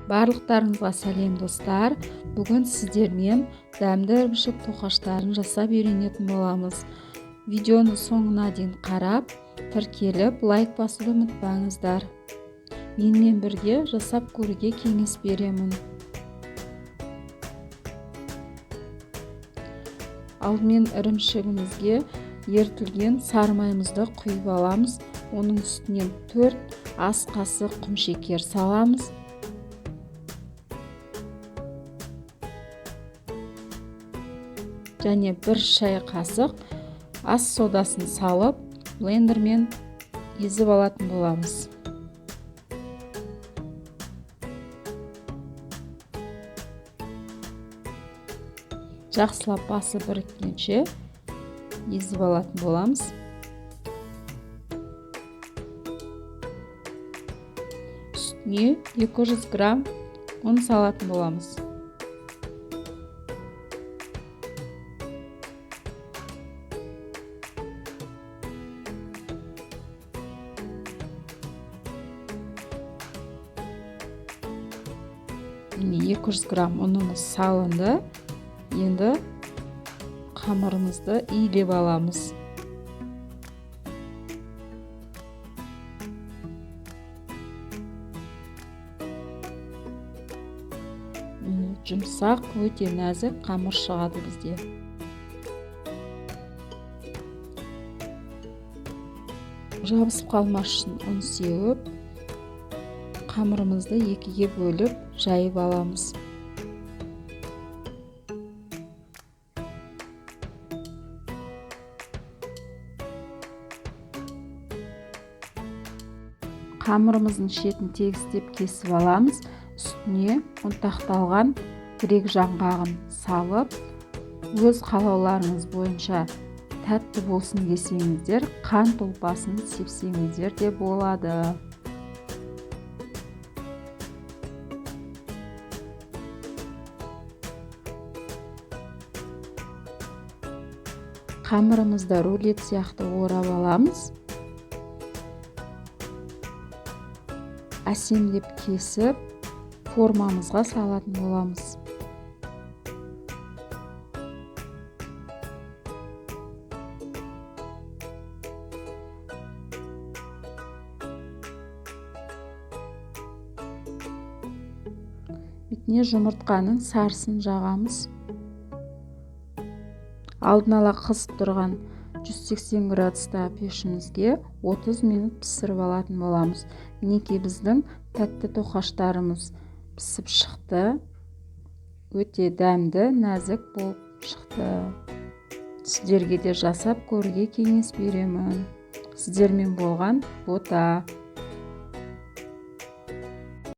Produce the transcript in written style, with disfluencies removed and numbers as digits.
Барлықтарыңызға сәлем, достар! Бүгін сіздермен дәмді ірімшік тоқаштарын жасап үйренетін боламыз. Видеоны соңына дейін қарап, тіркеліп, лайк басуды ұмытпаңыздар. Менімен бірге жасап көруге кеңес беремін. Алдымен ірімшігімізге ерітілген сары майымызды құйып аламыз. Оның үстінен 4 ас қасық құмшекер саламыз. Және 1 шай қасық ас содасын салып, блендермен езіп алатын боламыз. Жақсылап басы біріккенше езіп алатын боламыз. Үстіне 200 грамм ұн салатын боламыз. Міне, 200 грамм ұнымыз салынды. Енді қамырымызды илеп аламыз. Міне, жұмсақ, өте нәзік қамыр шығады бізде. Жабысып қалмас үшін ұн сеуіп, қамырымызды екіге бөліп жайып аламыз. Қамырымыздың шетін тегістеп кесіп аламыз. Үстіне ұнтақталған грек жаңғағын салып, өз қалауларыңыз бойынша тәтті болсын десеңіздер, қант ұлпасын сепсеңіздер де болады. Қамырымызды рулет сияқты орап аламыз. Әсемдеп кесіп, формамызға салатын боламыз. Бетіне жұмыртқаның сарысын жағамыз. Алдын ала қызып тұрған 180 градуста пешімізге 30 минут пісіріп алатын боламыз. Мінекей, біздің тәтті тоқаштарымыз пісіп шықты. Өте дәмді, нәзік болып шықты. Сіздерге де жасап көруге кеңес беремін. Сіздермен болған Бота.